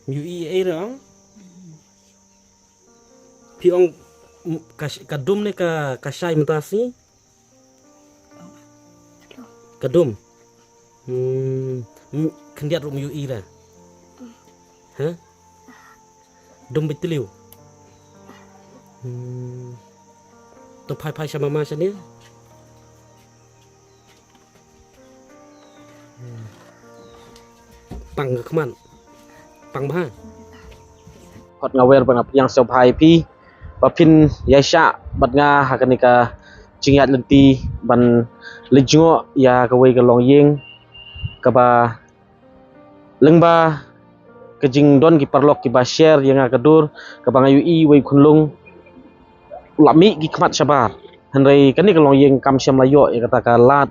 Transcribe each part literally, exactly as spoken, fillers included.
Ïohi ei re ong? Phi ong, mm, ka, ka dum ne ka, ka shai mynta sngi? Ka dum. Hmm, mm, khyndiat ruh ym ïohi re. Ha? Dum beit tliw. Hmm. To phai phai sha mama shane. Pang ka khmat. Pang bha. Hot nga wer ba nga pdiang sngewbha ïa phi ba phin ïaishah bad nga ha kane ka jingïaid lynti ban leit jngoh ïa kawei ka longïing kaba lyngba ka jingdon ki paralok kiba share ïa nga ka dur kaba nga ïohi wei u khunlung u la mih ki khmat shabar. Hynrei kane ka longïing kam shym la ïoh ïa kata ka lad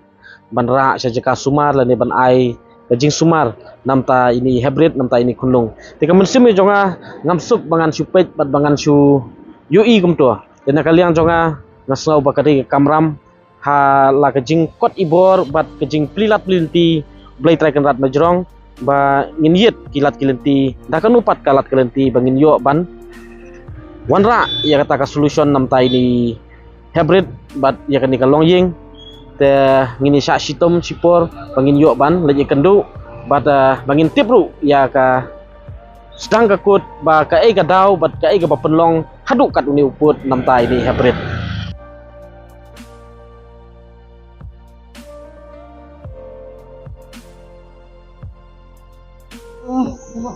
ban rah sha jaka sumar lane ban ai ka jingsumar namta ine i hybrid namta ine i khunlung. Te ka mynsiem jong nga ngam suk ba ngan shu peit bad ba ngan shu ïohi kumto. Te na ka liang jong nga nga sngew ba ka dei ka kamram ha la ka jingkot i bor bad ka jingplie lad plie lynti Blei Trai Kynrad Majrong ba ngin ïit ki lad ki lynti da kano pat ka lad ka lynti ba ngin ïoh ban wanrah ïa kata ka solution namta ine i hybrid bad ïa kane ka longïing. Te ngin ïa shah shitom shipor ba ngin ïoh ban leit ïakynduh bad, eh, ba ngin tip ruh ïa ka sdang ka kut ba kaei ka daw bad kaei kaba pynlong haduh kat une u pud namta ine i hybrid.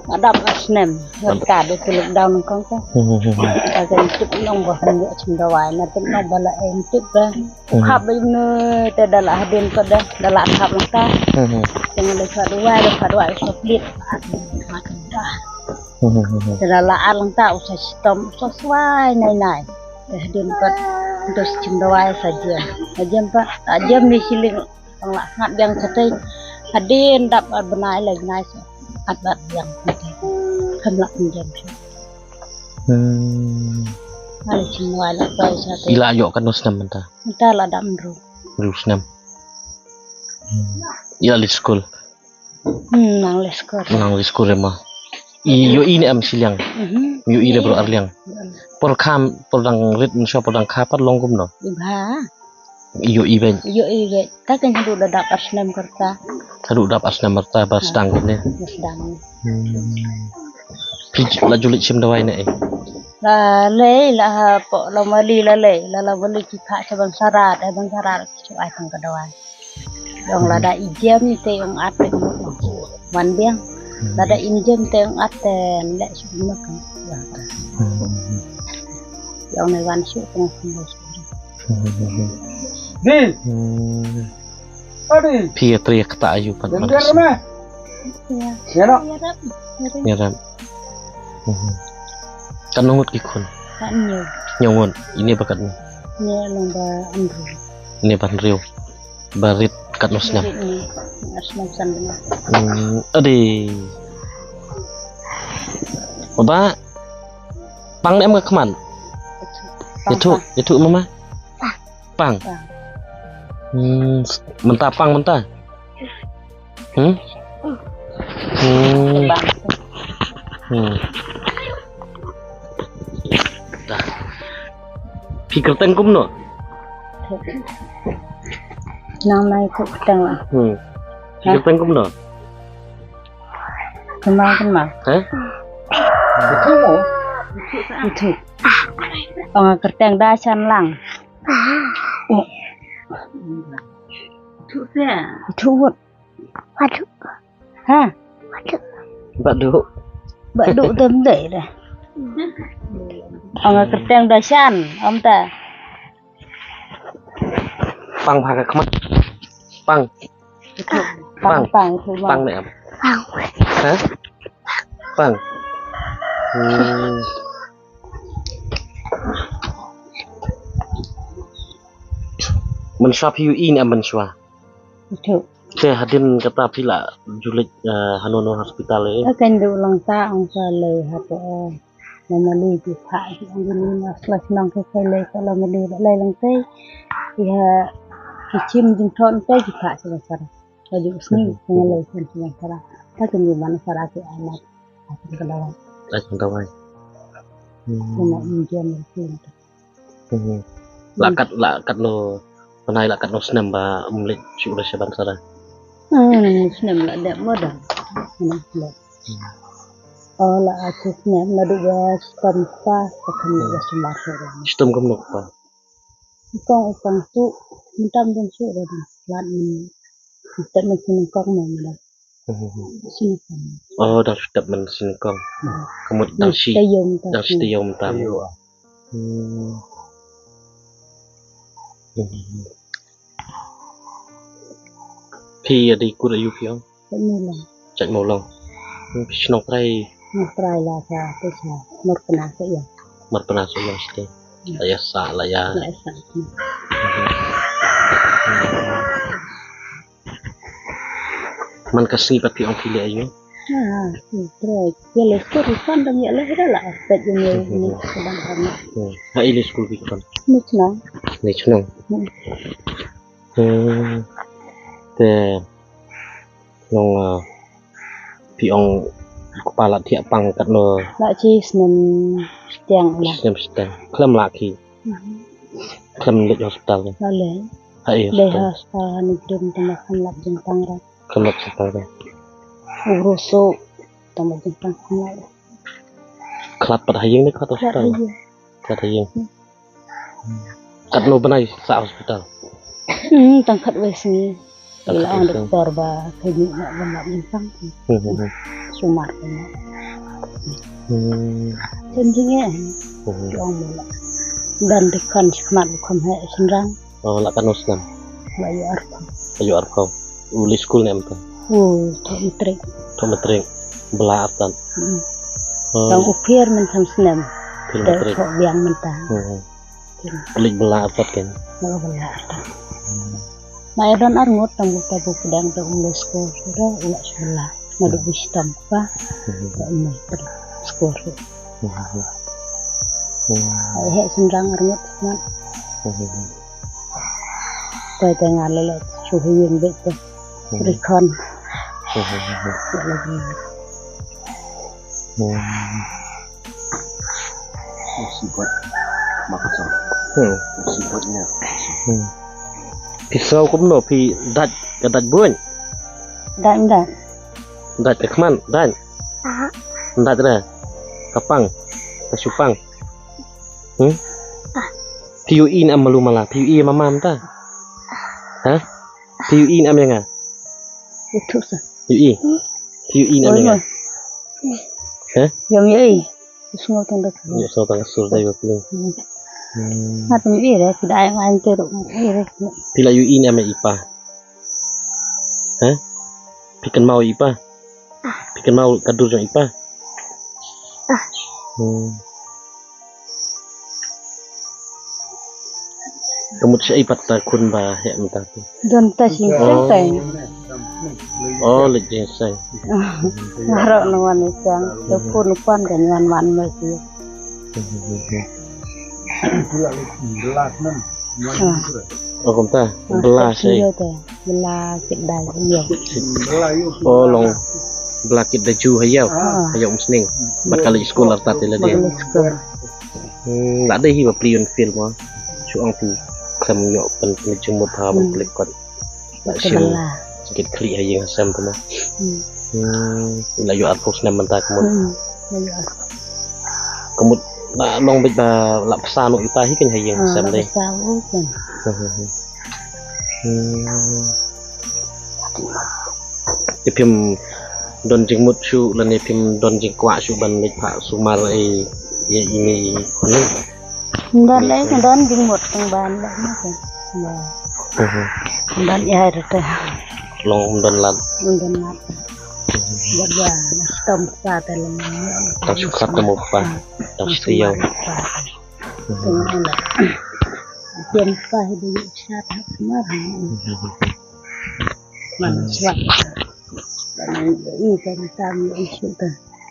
Nga dap ar snem, nga ka dei ka lockdown kong ka. Ka kan tip nong ba han ïoh chim dawai, na tip nong ba la em tip ba. Khap ba im ne te da la hadien ka da, da la khap lang ka. Te nga le sa dawai, da sa dawai sa plit. Te da la ar lang ka, u sa shitom, u sa swai nai nai. Te hadien ka, u sa chim dawai sa jem. Sa jem ka, sa jem ni shilling. Tang la sngap biang shatei. Hadien dap ar bnai lai bnai sa. At dap biang shatei. Kam la pynjem sha. Hmm. Ngan sngewai la poi shatei. I la ïoh katno snem mynta? Mynta la dap hynriew. Hynriew snem. Hmm. I la leit skul. Hmm, nang leit skul. Nang leit skul re ma. I ïohi ne em shiliang. Mhm. Ïohi re baroh arliang. Por kha, por dang rit mynshuwa por dang kha pat long kumno? Bha. Ïohi beit. Ïohi beit. Ta kan haduh da dap ar snem ka rta. Haduh dap ar snem ka rta ba sdang kumne. Ba sdang. Hmm. Phi la ju leit shim dawai ne em? La lei la ha po la mali la lei la la mali ki pha sha ban sarat, eh, ban sarat ki shu ai tang ka dawai. Ong lada i jem te ong at te ong wan biang. Lada im jem te ong at te leh shu mak kan. Ong ne wan shu tong shu. Di. Adi. Phi ïa tri ïa kata ayu pat. Ïa rap. Ïa rap. Katno ngut ki khun? Katno. Hynñiew ngut. Ine ba katno? Ine long ba hynriew. Ine ba hynriew. Ba rit katno snem? Rit ne. Ar snem san bnai. Hmm, adi. Baba. Pang ne em ka khmat? Ïathuh, ïathuh mama. Pang. Pang. Hmm, s-, mynta pang mynta. Hmm? Hmm. Hmm. Dah. Phi kyrteng kumno? Nang nai ku kyrteng lah. Hmm. Phi kyrteng kumno? Kumno, kumno? Hah? Itu. Ong kyrteng da chan lang. Itu wut. Badu. Ha? Badu. Badu. Badu tem dei dah. Ong kyrteng da shan, om ta. Pang bha ka khmat. Pang. Pang, pang, pang, pang ne em? Pang. Ha? Pang. Hmm. Mynshuwa phi ïohi ne em mynshuwa? Ïathuh. Te hadien kata phi la ju leit, eh, hano hano hospital eh? Kan du lang ta ong sa lei hato, eh, la mali ki pha ki ong ni na sla shnong ki sa lei ka la mali la lei lang te. Ïa ki chim jingthon te ki pha sla sara. Ka ju sni ka lei sla sara. Ta kan ju man sara ki amat. Ka dawai. Ai, ka dawai. Hmm. Kena injen itu. Hmm. La kat, la katno, pynai la katno snem ba ym leit shuh ruh shaban sara. Hmm, snem la dep mo da. Snem la. Hmm. Oh, la akhir snem naduh ba shitom kpa, ka kham la sumar shuh. Shitom kumno kpa? Kong u kong tu, mynta dang shu dah dah. Lat ni. Step man sini kong mo dah. Hmm. Sini kong. Oh, dang step man sini kong. Hmm. Ka mut dang shi, dang shi taïew mynta. Hmm. Hmm. Phi ïa dei kur aïu phi ong? Jait Mawlong. Jait Mawlong. Hmm, phi shnong trai? Shnong trai la sa, tu sa, Marpna sa ïa. Marpna sa ïa, sdei. Hmm. La ïa sa, la ïa. La ïa sa. Hmm. Man ka sngi pat phi ong phi leh aïu? Ah, hmm, trai. Ïa leh skul phi khon dang ïa leh ïa la. Pet ïa leh, hmm, hmm, hmm, ka dang khon. Hmm. Ha i leh skul phi khon? Ni chnong. Ni chnong. Hmm. Hmm. Te Nong, ah, phi ong kpa la thiah pang katno? La shi snem shiteng la. Snem shiteng. Khlem lah ki. Mhm. Khlem leit hospital. La leit. Ha i hospital. Leit hospital ha Negrin tang ba khlem lap jingpang ra. Khlem lap jingpang ra. U rusu tang ba jingpang khlem lap. Khlad pat ha ïing ne khlad hospital? Khlad ha ïing. Khlad ha ïing. Hmm. Katno bnai sah hospital? Hmm, tang khatwei sngi. Tang khatwei sngi. Ong doktor ba khlem lap jingpang. Hmm, hmm, hmm. Sumar. Hmm. Chen jingeh. Hmm. Ong mo la. Dan dei khon shi khmat u kham heh shynrang. Oh, la katno snem? La ïoh arphew. La ïoh arphew. U leit skul ne em te? U thoh matrik. Thoh matrik. Bylla artat. Hmm. Oh. Tang u pher mynta snem. Pher matrik. Thoh biang mynta. Hmm. Pher. U leit bylla artat ken. Bylla artat. Hmm. Ma ïa don arngut tang u ta bu pdeng te u leit skul. Suda u la shu bylla. Naduh ba shitom kpa. Hmm. Ba ym leit skul. Hmm. Hmm. Ai heh shynrang arngut smat. Hmm. Te te nga leh leh shu ha ïing beit te. Hmm. Ri khon. Hmm. Ïa leh ïing. Hmm. Sibot. Mak sa. Hmm. Sibot nya. Hmm. Phi sngew kumno phi dait ka dait buiñ? Dait, dait. Dait ka khmat, dait. Ah. Dait re. Ka pang. Ka shu pang. Hmm? Ah. Phi ïohi ne em malu mala? Phi ïohi ïa mama mynta? Ha? Phi ïohi ne em ïa nga? Ïohi sa. Ïohi? Hmm. Phi ïohi ne em ïa nga? Hmm. Ha? Ïohi, ïohi. Sngew tang da. Ïohi sngew tang da sur dei ba phi. Hmm. Hmm. Nga tang ïohi re, phi da ai nga ïa te ruh ïohi re. Phi la ïohi ne em ïa i pa? Ha? Phi kynmaw ïa i pa? Ah. Phi kynmaw ka dur jong i pa? Ah. Hmm. Ka mut shaei pat ta khun ba heh mynta? Don ta shi seng. Oh. Oh, leit jingseng. Nga ruh nang wan seng. Te khun u pan ka ngan wan ma shi. Hmm. Oh, kumta. Ah, bylla ta shi seng. Bylla kit da ju ha ïew. Oh, long bylla kit da ju ha ïew. Ah. Ha ïew Umsning. Bad ka leit skul artat ïa lade. Bad ka leit skul. Hmm, la dei hi ba plie un fil mo. Shu ong phi khlem ïoh pyn, pynleit jingmut ha ban pynleit kot. La shim jingkit khlieh ha ïing ha sem te mo. Hmm. Hmm, la ïoh arphew snem mynta ka mut. Hmm, la ïoh arphew. Ka mut la long beit ba la bsa noh ïa uta hi kein ha ïing ha sem dei. Ah, la bsa noh kein. Hmm. Te phim don jingmut shuh lane phim don jingkwah shuh ban leit phah sumar ïa ine i khun? Ym don lei, ym don jingmut tang ban lei. Mhm. Ym don ïa hai rta. Long ym don lad. Ym don lad. Mhm. Bad ba na shitom kpa te long. Tang shu khlad te mo kpa. Tang shu ïa. Mhm. Tang ïa. Ïa kpa hi dei shat ha sumar. Mhm. Wan swat. Wan i ka ri tam i shu ta.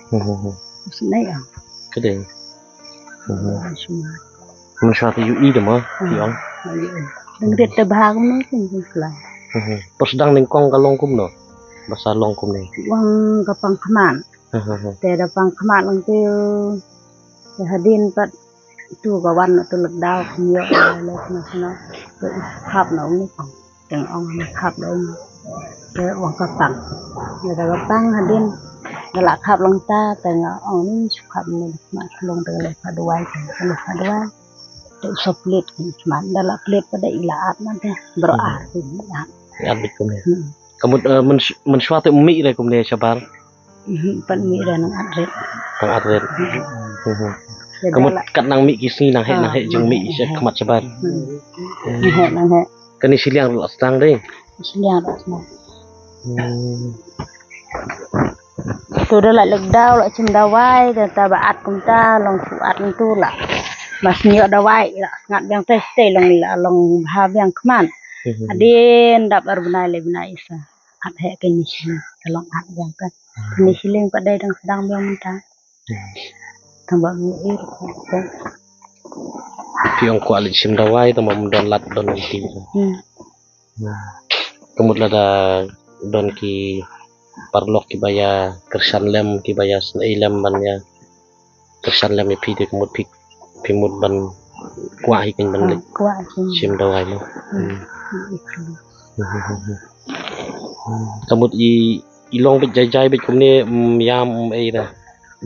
Hmm. Shu nai am. Ka dei. Hmm. Wan swat. Wan swat ïa i de ma, hmm, i ong. Ïa i. Dang rit te bha kumno kin kin kla. Hmm. Pas dang nyngkong ka long kumno? Ba sa long kumne. Wan ka pang khmat. Te da pang khmat lang tu, te hadien pat tu ka wan na tu lak dau kham ïoh la la sna sna. Te khap na uni pang. Teng ong na khap da uni. Te ong ka pang. Te da ka pang hadien da la khap lang ta, te nga ong ni shu khap ni ma khlong te le pha duwai te le pha duwai. Te u sa plit ki khmat da la plit pa da i la at na te bro ar ki at. At bit kumne. Ka mut, eh, men, men shwa te um mih re kumne shabar. Mhm, pat mih re nang at re. Nang at re. Mhm. Ka mut kat nang mih ki sngi nang heh, nang heh jing mih sha khmat shabar. Nang heh, nang heh. Kane shiliang ruh la sdang dei. Shiliang ruh la sdang. Hmm. Tu da la lek dau la chim dawai da ta ba at kumta long tu at tu la. Mas nyo dawai la sngat biang te te long la long bha biang khmat. Mhm. Adin dap ar bnai le bnai isa. At heh kane shiliang ka long at biang te. Kane shiliang pat dei dang sdang biang mynta. Hmm. Tang ba mu ir. Phi ong kwah leit shim dawai tang ba mu don lad don lynti. Hmm. Ka mut lada don ki paralok kiba ïa kyrshan lem, kiba ïa snei lem ban ïa kyrshan lem ïa phi te ka mut phi, phi mut ban kwah hi kein ban leit shim dawai mo. Hmm. Ka mut i, i long beit jai jai beit kumne, mm, ïam, mm, ei da.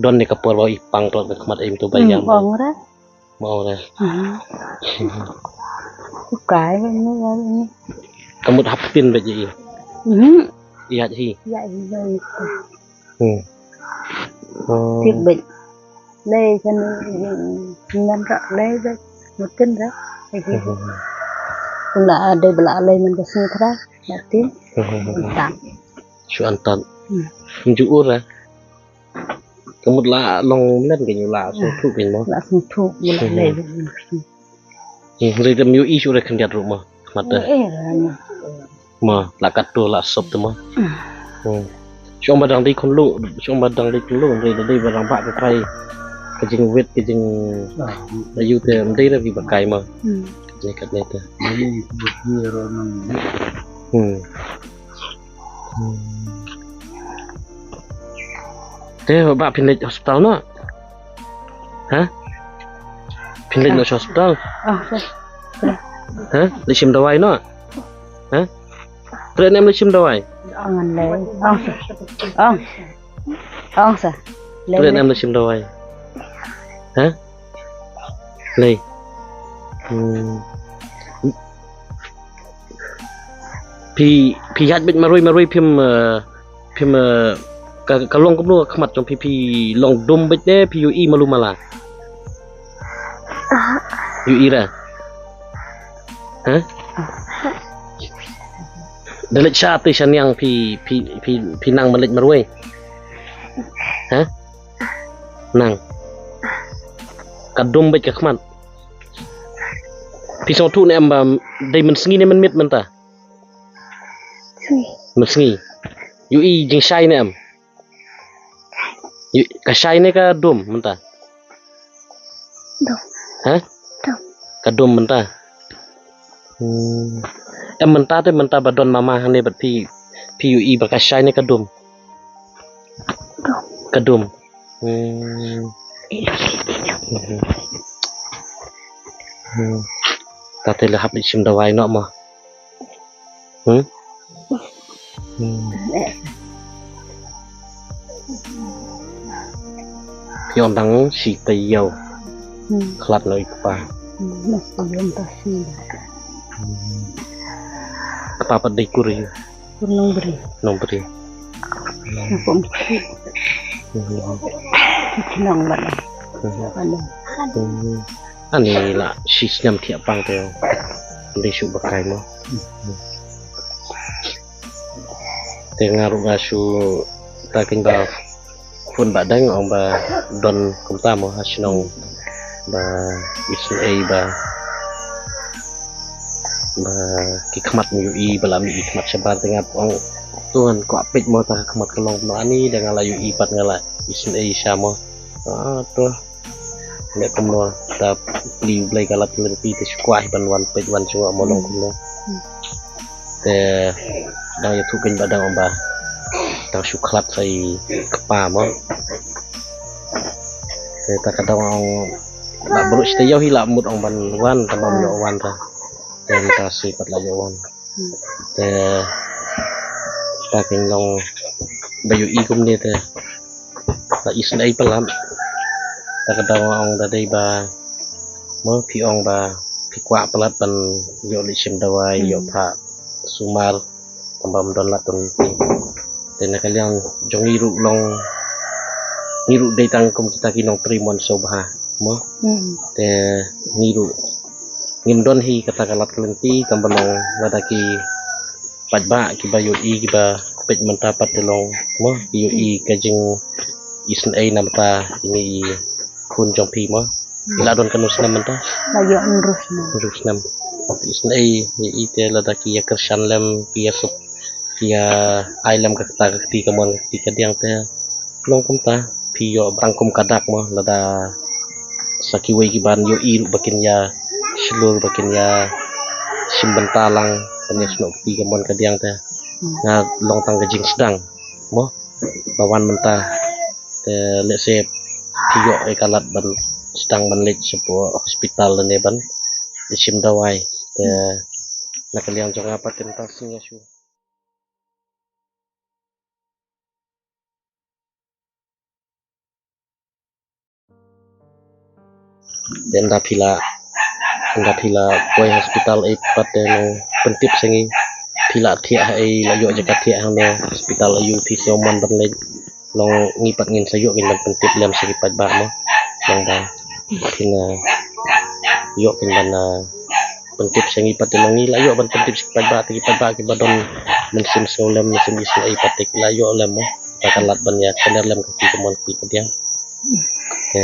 Don ne ka por ba i pang tlot ka khmat ei mynta ba ïam. Ong ra. Mo ong re. Mhm. Ku kai ba ni ya ni. Ka mut hap tin ba ji. Mhm. Ïa hi. Ïa hi ba ni. Hmm. Oh. Tip ba. Lei kan ni ngan ka lei ba. Mutin ba. Mhm. La ada bela lei man ka sini tra. Mutin. Mhm. Tan. Shu antan. Hmm. Ju ur eh. Ka mut la long mlen kein la sngewthuh kein mo. La sngewthuh, la lei. Hmm, hynrei te ym ïohi shuh re khyndiat ruh mo. Khmat te. Eh, eh, mo, la katto la sop te mo. Hmm. Shong ba dang dei khunlung, shong ba dang dei khunlung, hynrei da dei ba dang bah ka kai. Ka jingwit, ka jing, ayu te ym dei re ba kai mo. Hmm. Ka jingkat ne te. Hmm. Hmm. Te ba phin leit hospital noh? Ha? Phin leit noh hospital? Ah, ha? Leit shim dawai noh? Ha? Treh ne em leit shim dawai? Ong lei. Ong sa. Ong. Ong sa. Treh ne em leit shim dawai? Ha? Lei. Hmm. Phi, phi ïaid beit marwei marwei phim, eh, phim, eh, ka, ka long kumno ka khmat jong phi, phi long dum beit ne phi ïohi malu mala? Ïohi ra? Ha? Da leit sha te sha niang phi, phi, phi, phi nang ban leit marwei? Ha? Nang. Ka dum beit ka khmat. Phi sngewthuh ne em ba dei mynsngi ne mynmiet mynta? Mynsngi. Ïohi jingshai ne em? Ïohi, ka shai ne ka dum mynta? Dum. Ha? Dum. Ka dum mynta. Hmm. Em mynta te mynta ba don mama hangne bad phi, phi ïohi ba ka shai ne ka dum? Dum. Ka dum. Hmm. Hmm. Ta te la hap shim dawai noh mo. Hmm? Hmm. Phi ong dang shi taïew. Hmm. Khlad noh i kpa. Hmm, na shi taïew ta shi. Hmm. Kpa pat dei kur ïa u? Kur Nongbri. Nongbri. Hmm. Nongbri. Hmm. Nongbri. Hmm. Ano? Hmm. Ani la shi snem thiah pang te. Dei shu ba kai mo. Hmm. Te nga ruh nga shu ta kein ba phone ba dang ong ba don kumta mo ha shnong ba isynei ba, ba ki khmat ym ïohi ba la mih ki khmat shabar te nga ong to ngan kwah peit mo ta ka khmat ka long kumno ani da nga la ïohi pat nga la isynei sha mo. Ah, to. Leh kumno ta plie u Blei ka lad ka lynti te shu kwah ban wan peit wan shu ong mo long kumno. Hmm. Te dang ïathuh kein ba dang ong ba Tang shu khlad sa i kpa mo. Te ta ka dang ong la bruk shi taïew hi la mut ong ban wan, tang bam ïoh wan ta. Te mynta shi pat la ïoh wan. Te ta kin long ba ïohi kumne te la isynei palat. Ta ka dang ong da dei ba mo phi ong ba phi kwah palat ban ïoh leit shim dawai, ïoh phah sumar, tang bam don lad don lynti. Te na ka liang jong ngi ruh long, ngi ruh dei tang kum kita ki nongtrei mon sngewbha mo. Te ngi ruh ngim don hi kata ka lad ka lynti, tang ba long lada ki paidbah kiba ïohi kiba peit mynta pat te long mo, ki ïohi ka jingisynei namar ta ine i khun jong phi mo. Ki la don katno snem mynta? La ïoh hynriew snem. Hynriew snem. Isynei ïa i te lada ki ïa kyrshan lem, ki ïa sup, ki ïa ai lem ka kata ka kti kamon ka kti kadiang te long kumta. Phi ïoh tang kum ka dak mo, lada sa kiwei kiban ïohi ruh ba kin ïa shlur, ba kin ïa shim bynta lang, ban ïa snoh kti kamon kadiang te. Nga long tang ka jingsdang mo ba wan mynta. Te lehse phi ïoh ïa ka lad ban sdang ban leit shapoh hospital lane ban leit shim dawai. Te na ka liang jong nga pat te mynta sngi nga shu Te ynda phi la, ynda phi la poi hospital ei pat te nang pyntip sa ngi. Phi la thiah ha ei, la ïoh jaka thiah hangno, hospital aïu phi sngewmon ban leit. Long ngi pat ngin sa ïoh ngin ban pyntip lem sa ki paidbah mo. Long ba phin ïoh kin ban pyntip sa ngi pat te long ngi la ïoh ban pyntip sa ki paidbah te ki paidbah kiba don mynsiem sngewlem, mynsiem isynei pat te ki la ïoh lem mo. Ba ka lad ban ïa kynnoh lem ka kti kamon kti kadiang. Te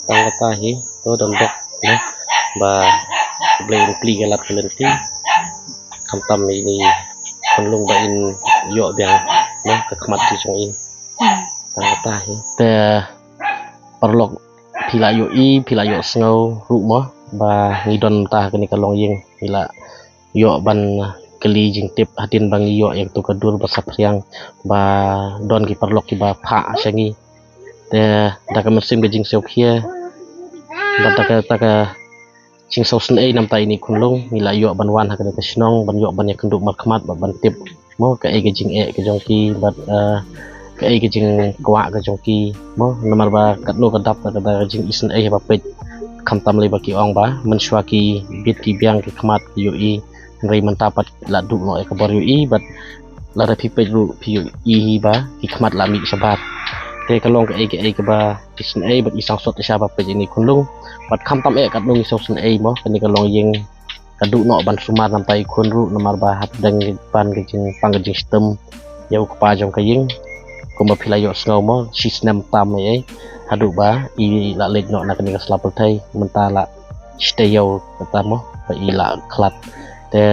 tang kata hi, to don bok ne ba Blei un plie ka lad ka lynti. Khamtam ine i khunlung ba in ïoh biang ne ka khmat ki jong i. Tang kata hi. Te paralok phi la ïohi, phi la ïohsngew ruh mo ba ngi don mynta ha kane ka longïing, phi la ïoh ban kylli jingtip hadien ba ngi ïoh ïa kato ka dur ba saphriang ba don ki paralok kiba phah sha ngi. Te da ka mynsiem ka jingsngewkhia bad da kata ka jingsngewsynei namar ta ine i khunlung ngi la ïoh ban wan ha kane ka shnong ban ïoh ban ïakynduh markhmat bad ban tip mo kaei ka jingeh ka jong ki bad kaei ka jingkwah ka jong ki mo, namar ba katno ka dap da ka jingisynei haba peit. Khamtam lei ba ki ong ba mynshuwa ki bit ki biang ki khmat ki ïohi, hynrei mynta pat la duh noh ïa ka bor ïohi bad lada phi peit ruh phi ïohi hi ba ki khmat la mih shabar. Te ka long kaei kaei kaba isynei bad i sangsot sha ba peit ine i khunlung. Bad khamtam eh katno ngi sngewsynei mo, kane ka longïing ka duh noh ban sumar namar ta i khun ruh namar ba hapdeng ban ka jingpang ka jingshitom ïa u kpa jong ka ïing. Kumba phi la ïohsngew mo shi snem tam ei ei haduh ba i la leit noh na kane ka sla pyrthei, mynta la shi taïew kata mo ba i la khlad. Te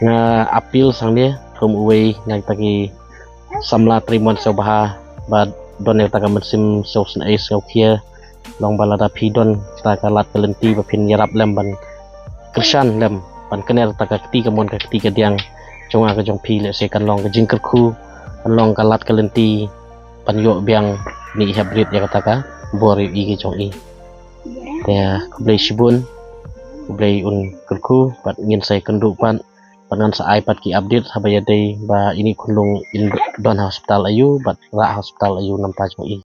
nga appeal sang ne kum uwei na kita ki samla trei mon sngewbha ba don ïa kata ka mynsiem sngewsynei sngewkhia. Long ba lada phi don kata ka lad ka lynti ba phin ïarap lem ban kyrshan lem ban kner kata ka kti kamon ka kti kadiang jong nga ka jong phi, lehse kan long ka jingkyrkhu, kan long ka lad ka lynti ban ïoh biang ne hep rit ïa kata ka bor ïohi ka jong i. Te khublei shibun, khublei un kyrkhu bad ngin sa ïakynduh pat. Bad ngan sa ai pat ki update haba ïadei ba ine i khunlung in don ha hospital aïu bad rah ha hospital aïu namar ta jong i.